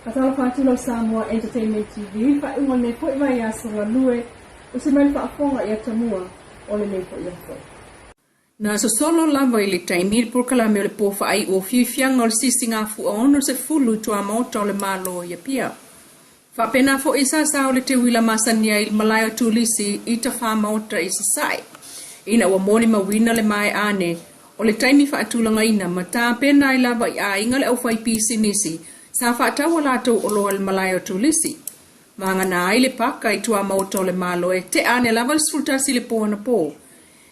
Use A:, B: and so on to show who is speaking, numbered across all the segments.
A: Faatalofa atu lau Samoa Entertainment TV i le faaiuga o lenei foi vaiaso galue, usi mai le faafofoga i atamua o lenei foi aso.
B: Na sosolo lava i le taimi le polokalame o le pō faaiu o fiafiaga o le sisigafua 60 i tuamaota o le Malo i Apia. Faapena foi sa sa o le teuila masani ai i le malae o turisi i Tafamaota i Sasae, ina ua molimauina le maea ane o le taimi faatulagaina ma tapena ai lava i aiga le aufaipisinisi sa faatau a latou oloa i le malae o turisi. Vagana ai le paka i tuamaota o le Malo e tea ane lava le 11 i le pō anapo.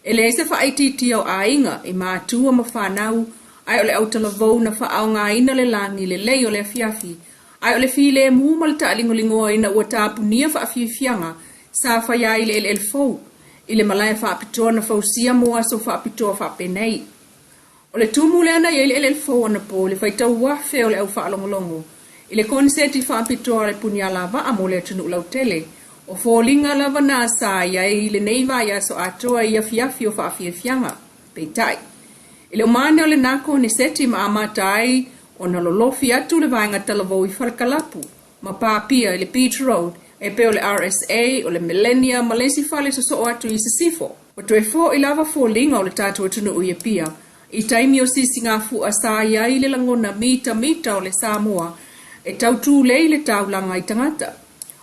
B: E leai se faaitiitia o aiga i matua ma fanau, ae o le autalavou na faaaogaina le lagi lelei o le afiafi, ae o le filemu ma le taaligoligoa ina ua tapunia faafiafiaga sa faia ai le eleele fou i le malae faapitoa na fausia mo aso faapitoa faapenei. O le tumu lea na i ai le eleele fou anapo i le faitau afe o le au faalogologo i le koneseti faapitoa a le Punialavaa mo le atunuu lautele. O foliga lava na sa i ai i lenei vaiaso atoa i afiafi o faafiafiaga. Peitai, i le uma ane o lena koneseti ma amata ai ona lolofi atu le vaega talavou i Falekalapu ma papia i le Beach Road e pei o le RSA, o le Millennium ma le isi fale sosoo atu i Sisifo. Ua toe fo'i lava foliga o le tatou atunuu i Apia i taimi o sisigafua sa i ai le lagona mitamita o le Samoa e tau tulei le taulaga i tagata.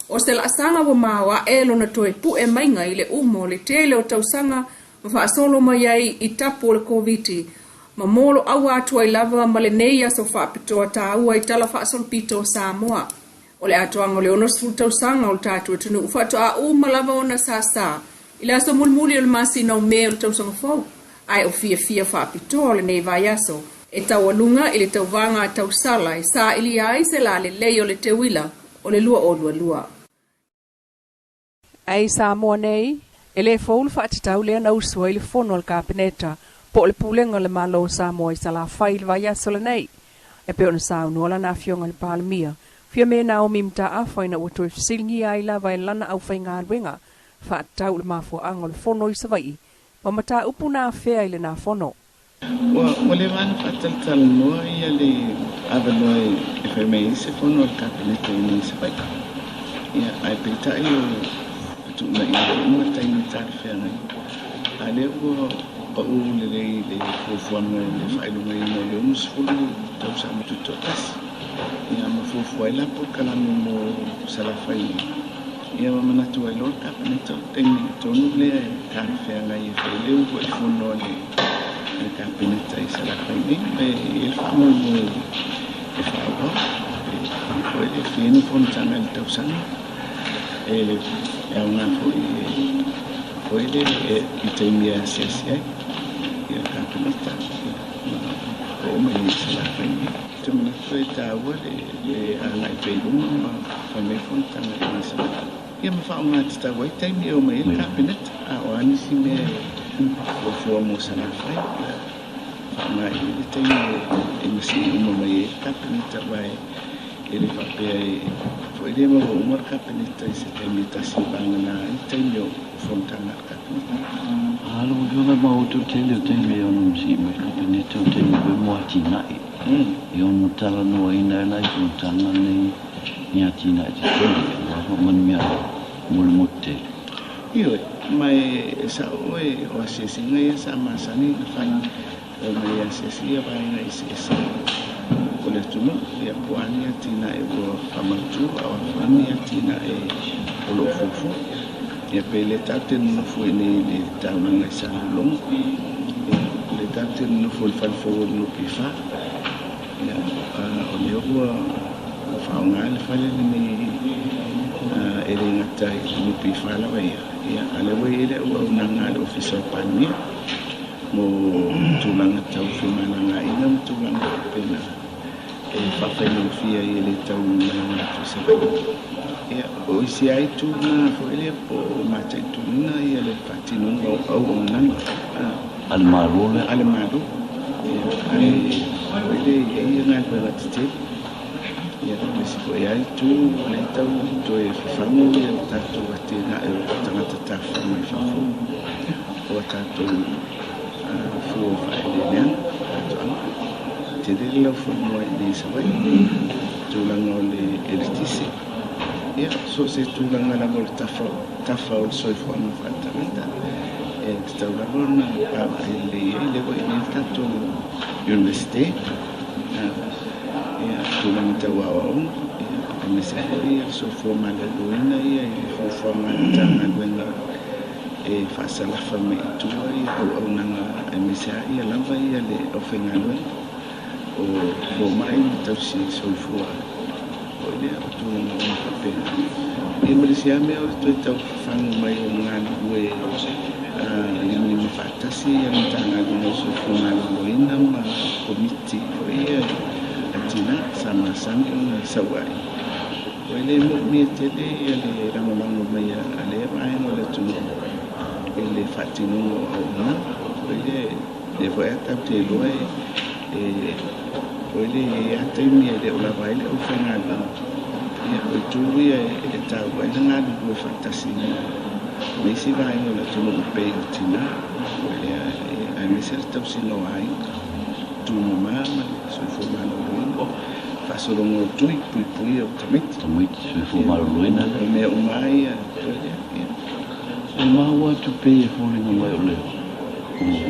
B: O se laasaga ua maoae lona toe pu'e maiga i le uma o le tele o tausaga ma faasolo mai ai i tapu o le Koviti ma moloaua atu ai lava ma lenei aso faapitoa taua i tala faasolopito o Samoa. O le atoaga o le 60 tausaga o le tatou atunuu faatoa uma lava ona sasa i le aso mulimuli o le masina o Me o le tausaga fou, ae o fiafia faapitoa o lenei vaiaso e taualuga i le tauvaga a tausala e sailia ai se lalelei o le teuila o le 2022.
A: Ae i Samoa nei, e le fou le faatatau lea na usu ai le fono a le Kapeneta po o le Pulega o le Malo o Samoa i Salafai i le vaiaso lenei. E pei ona saunoa lana afioga i le Palemia, Fiame Naomi Mataafa ina ua toe fesiligia ai lava e lana aufaigaluega faatatau i le mafuaaga o le fono i Savaii ma mataupu na afea i lena fono.
C: Ua leva ona faatalatalanoa le avanoa e fai mai ai se fono a le Kapeneta i inei i Savaii. Ia, ae peitai o fetuunaiga foi ma taimi talafeagai. A o lea ua pau lelei i le fuafuaga i le faailogaina o le 60 tausaga tutoatasi. Ia, ma fuafua ai la polokalame mo Salafai nei. Ia, ma manatu ai loa le Kapeneta o le taimi tonu lea e talafeagai e fai le uluai fono a le Kapeneta i Salafai nei, ma e i ai le faamoemoe e faaauau. E foi le fia ni fonotaga i le tausaga e aoga foi foi le i taimi e asiasi ai le Kapeneta ma oo mai i Salafai nei. Ou te manatu e taua le agai pea i luma ma fai mai fonotaga i Salafai. Ia ma faaaoga tatau ai taimi e omai ai le Kapeneta, a o a nisi mea e fuafua mo Salafai, ia faaaoga i ai le taimi e masii uma mai ai le Kapeneta, aua e le faapea e foi le maua uma le Kapeneta i se taimi e tasi e vagana ai le taimi o fonotaga a le Kapeneta.
D: A lau Afioga ma outou tele o taimi e ono masii mai le Kapeneta o taimi foi mo atinae e ono talanoaina ai la i fonotaga nei ni atinae tetele aua foi ma ni mea mo le motu tele.
C: Ioe, ma e sao oe o asiasiga ia sa masani ona fai, e omai e asiasi ia vaega eseese o le atunuu, ia po o a ni atinae ua faamautu, a o a foi ni atinae o lo o fuafua. Ia pe le tatou te nonofo i inei i le taulaga i Salelologa, ia le tatou te nonofo i le fale fou o le NPF, ia o lea ua faaaoga le fale lenei e le gata i le NPF lava ia, ia a o lea ua i ai le auaunaga a le Ofisa o le Palemia mo tulaga tau femalagaaiga ma tulaga faapena e faafaigofie ai e le tau malaga atu i Savaii. Ia, o isi lava itu na foi lea po o mataituina le faatinoga o auaunaga
D: a le Malo lea.
C: A le Malo. Ia, ae foi lea e i ai galuega tetele. Ia, o le isi foi lava itu o lea e tau toe fafagu le tatou atinae o tagata tafafao mai fafo o a tatou fua o faaeleeleaga, faatoaga. Tele le laufanua i inei i Savaii, tulaga o le eletise. Ia, so o se tulaga lava o le tafa, tafa o le soifuaga faaletagata, e tatau lava ona vaavaai lelei i ai. Lea ua i ai nei le tatou Iunivesite, ia, tulaga tau aoaoga, ia, aemaise foi le soifua maloloina ia i le fuafuaga a le Matagaluega e faasalafa mai i tua ia auaunaga aemaise lava ia lava ia le aufaigaluega o fomai ma tausi soifua foi lea o tulaga uma faapena. Ia ma le isi lava mea o le toe tau fafagu mai o le galulue limalima faatasi ia le Matagaluega o le Soifua Maloloina ma Komiti foi ia a tina sa masani ona sau ai. Ua le moomia tele ia le lagolago mai a lea vaega o le atunuu i le faatinoga o auaunaga. Foi lea, lea foi a tatou te iloa e foi lea e i ai lava taimi e le o lava ai le aufaigaluega. Ia, o itu ia e taua ai le galulue faatasi ma isi vaega o le atunuu e pei o tina, foi lea, aemaise le tausiga o aiga, tumama ma le soifua maloloina, faasologa o tui, puipuia o tamaiti.
D: Tamaiti soifua maloloina lea.
C: O mea uma lava ia, foi lea, ia.
D: E maua atu pei e foliga mai o le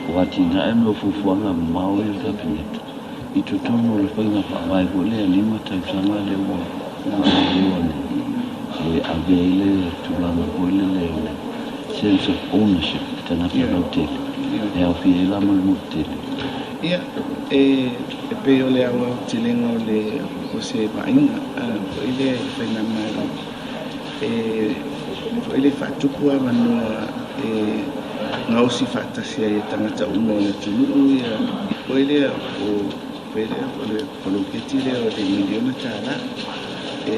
D: o atinae ma fuafuaga mamao ia a le Kapeneta i totonu o le faiga faavae foi lea 5 tausaga lea ua faaauau nei e ave ai le tulaga foi lele o le sense of ownership i tagata lautele e aofia ai la ma le motu tele.
C: Ia, e pei o le aoaotelega o le o se vaaiga foi lea i le faigamalo e foi lea faatupu avanoa e gaosi faatasi ai e tagata uma o le atunuu ia foi lea o foi lea o le poloketi lea o le miliona tala e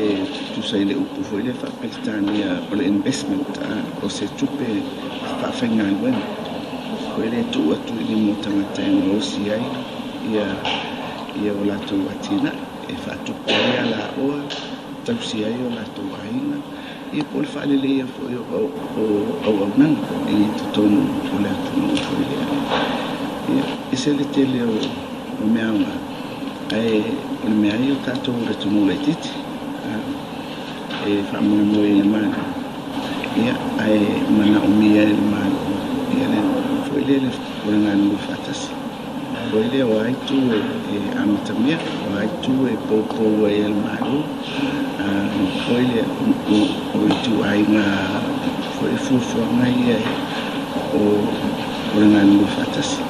C: tusa i le upu foi lea faa-Peretania o le investment o se tupe faafaigaluega foi lea tuu atu i lima o tagata e gaosi ai ia ia o latou atinae e faatupe ai alaoa, tausi ai o latou aiga, ia po o le faaleleia foi o auaunaga i totonu o le atunuu foi lea. Ia, ese le tele o mea aoga, ae o le mea ai o tatou o le atunuu laitiiti e faamoemoe i le Malo, ia, ae manaomia e le Malo ia le foi lea o le galulue faatasi. Foi lea o a itu e amatamea, o a itu e poupou ai e le Malo, foi lea o ituaiga foi fuafuaga ia o le galulue faatasi.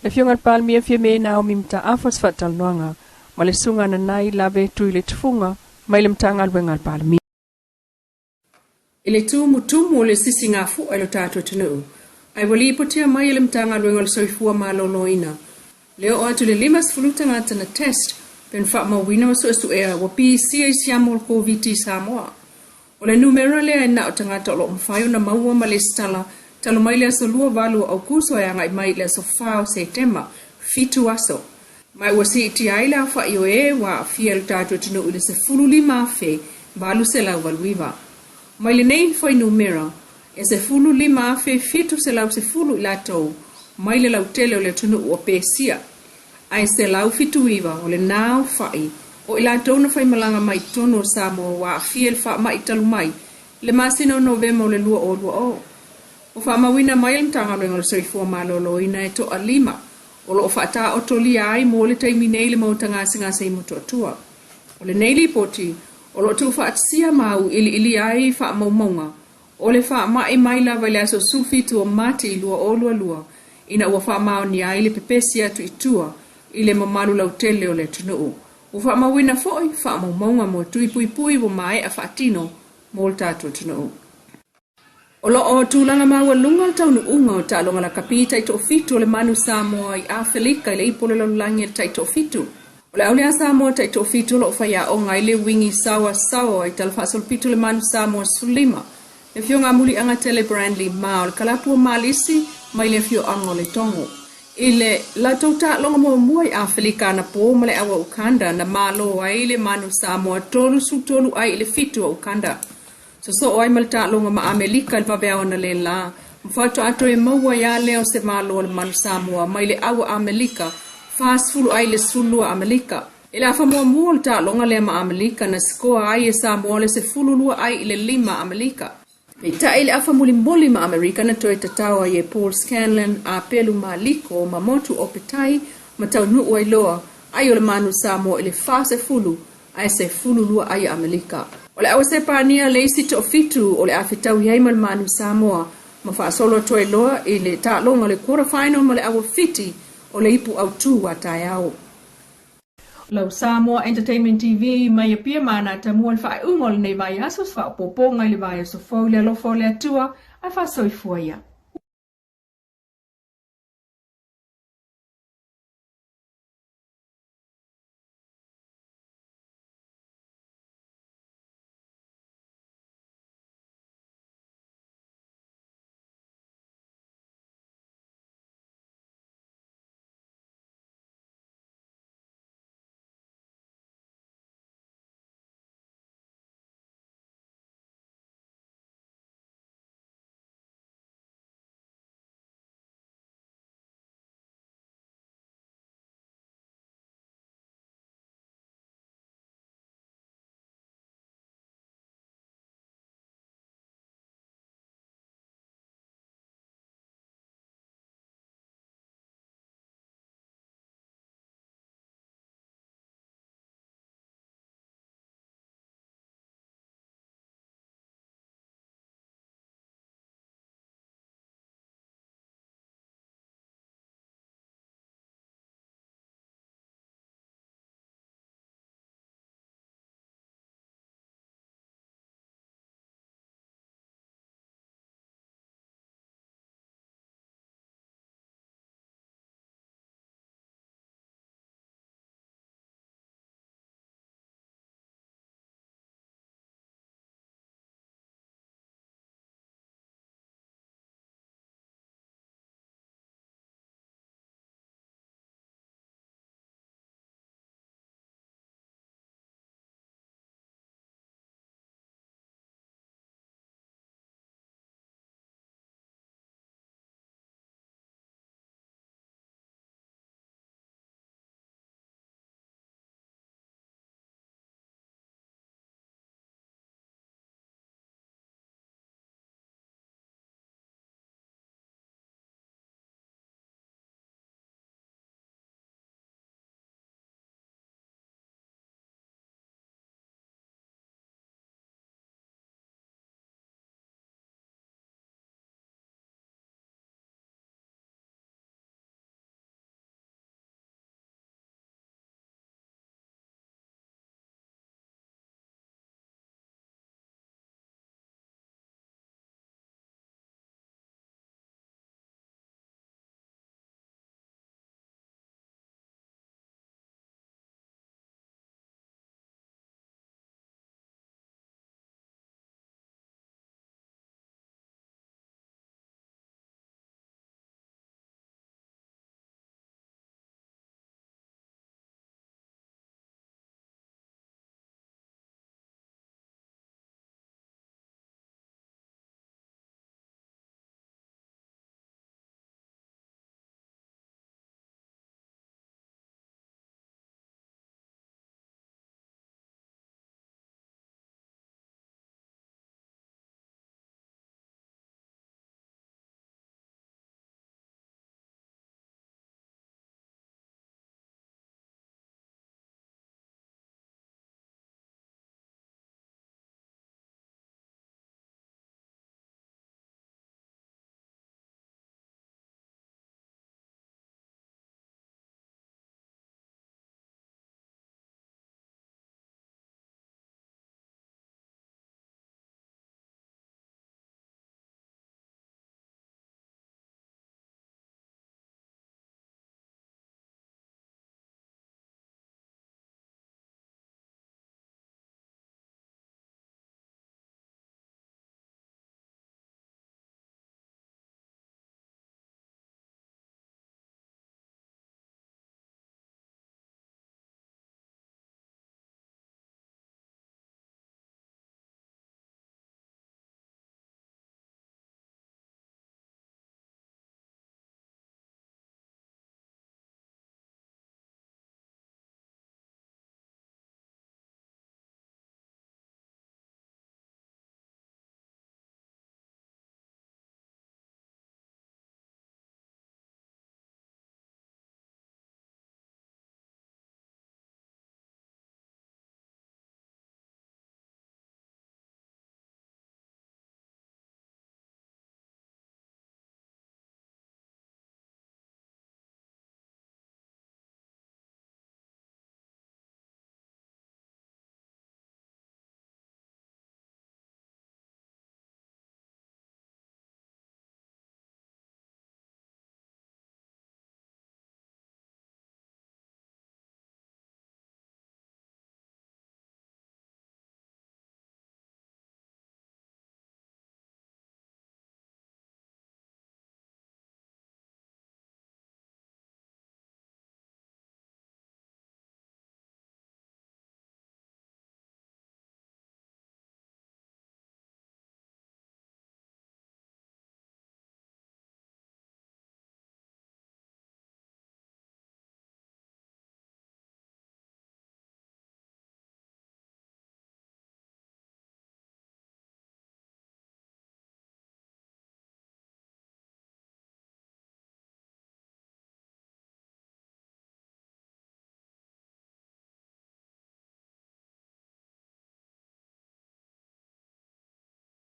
A: Le Afioga i le Palemia Fiame Naomi Mataafa se faatalanoaga ma le Susuga Nanai Lave Tuiletufuga mai le Matagaluega a le Palemia.
B: I le tumutumu o le sisigafua i lo tatou atunuu, ae ua lipotia mai e le Matagaluega o le Soifua Maloloina le oo atu i le 50 tagata na test pe na faamauina ma suesuea ua pisia i siama o le Koviti i Samoa. O le numera lea e na o tagata o lo o mafai ona maua ma lesitala talu mai le aso 28 o Aukuso e agai mai i le aso 4 o Setema, 7 aso. Ma ua siitia ai le aofai o e ua aafia i lo tatou atunuu i le 15,889. Mai lenei fuainumera, e 15,710 i latou mai le lautele o le atunuu o Pesia, ae 179 o lena aofai o i latou na faimalaga mai i totonu o Samoa ua aafia i le faamai talu mai le masina o Novema o le 2020. Ua faamauina mai e le Matagaluega o le Soifua Maloloina e toalima o lo o faataotolia ai mo le taimi nei le maota gasegase i Motootua. O lenei lipoti o lo o tuufaatasia ma auiliilia ai faamaumauga o le faamai mai lava i le aso 17 o Mati 2022 ina ua faamaonia ai le pepesi atu i tua i le mamalu lautele o le atunuu. Ua faamauina foi faamaumauga mo tui puipui ua maea faatino mo le tatou atunuu. O lo o tulaga maualuga le taunuuga o taaloga lakapi taitoafitu o le Manu Samoa i Afelika i le ipu o le lalolagi a le taitoafitu. O le aulea Samoa taitoafitu o lo o faiaoga ai le wingi saoasaoa i talafaasolopito le Manu Samoa 15, le Afioga a Muliagatele Brandley Ma o le kalapu o Malisi mai le afioaga o Letogo. I le latou taaloga muamua i Afelika anapo ma le au a Ukanda na malo ai le Manu Samoa 33 ai i le 7 a Ukanda. Sosoo ai ma le taaloga ma Amelika i le vaveao analeila, ma faatoa toe maua ai lava lea o se malo o le Manu Samoa mai le au a Amelika, 40 ai i le 12 a Amelika. I le afa muamua o le taaloga lea ma Amerika na sikoa ai e Samoa le 12 ai i le 5 Amerika. Peitai i le afa mulimuli ma Amerika na toe tatao ai e Paul Scanlon a pelu maliko ma motu o Petai ma taunuu ai loa ai o le manu Samoa i le 40 ae 12 ai Amerika. O le aua Sepania le isi toafitu o le a fetaui ai ma le manu Samoa ma faasolo atu ai loa i le taaloga o le quarter final ma le aua Fiti o le ipu autū a taeao. Lau Samoa Entertainment TV mai Apia ma ana tamua le faaiuga o lenei vaiaso, faaopoopoga i le vaiaso fou i le alofa o le Atua, ae faasoifua ia.